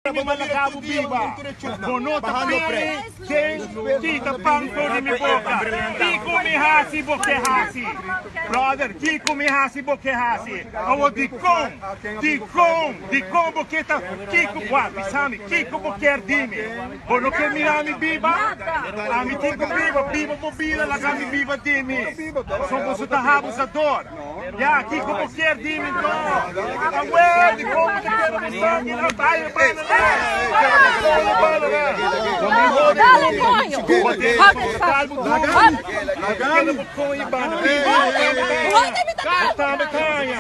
Mi laga bo biba. Bo no ta bini den kita pan for di mi boka. Kiko mi hasi bo ke hasi? Brother, kiko mi hasi bo ke hasi? Awor dikon, dikon, dikon bo ke ta kiko wak bisa mi, kiko bo kier di mi? Bo no ke mira mi biba? Ami tin ku biba, biba bo bida, laga mi biba di mi. Pasobra boso ta habusador. Ya, kiko bo kier di mi nto? Awel, di kon bo ta keda bo sangi na bai e banda na? Keda bo kon e banda na? No mi hode ku mi. Bo tin bo tal bo duru. Bo ta keda bo kon e banda. Bo tambe taña.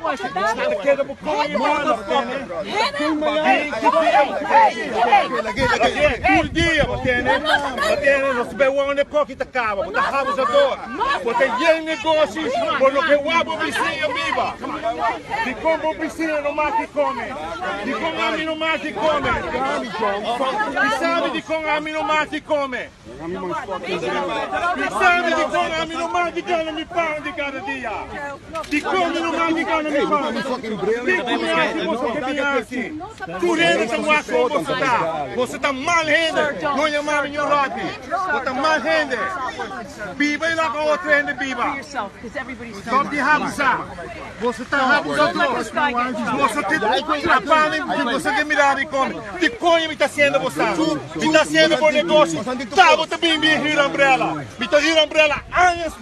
Bo ta keda bo kon e banda, bo tene? Bin ki dia bo ta keda? Tur dia, bo tene? Bo tene? Nos bai wou ne koki ta kaba. Bo ta abusador. Bo ta yen negoshi, bo no ke wak bo bisiña biba. Dikon bo bisiña no maki kome? Dikon ami no maki kome? Bisa mi dikon ami no maki kome? Bisa mi dikon ami no maki gana mi pan di kada dia? Dikon mi no maki gana mi pan? Kiko mi hasi boso ke bin hasi? Tur hende ta wak kon boso ta. Boso ta mal hende. No yama mi Ño Rocky. Bo ta mal hende. Biba y laga otro hende biba. Stop di habusa. Boso ta habusador. Boso te trapami di boso ke mira mi come. Di coño mi ta haciendo bo sa? Mi ta haciendo bo negoshi. Ta bo ta bin bin hür umbrella. Mi ta hür umbrella añas.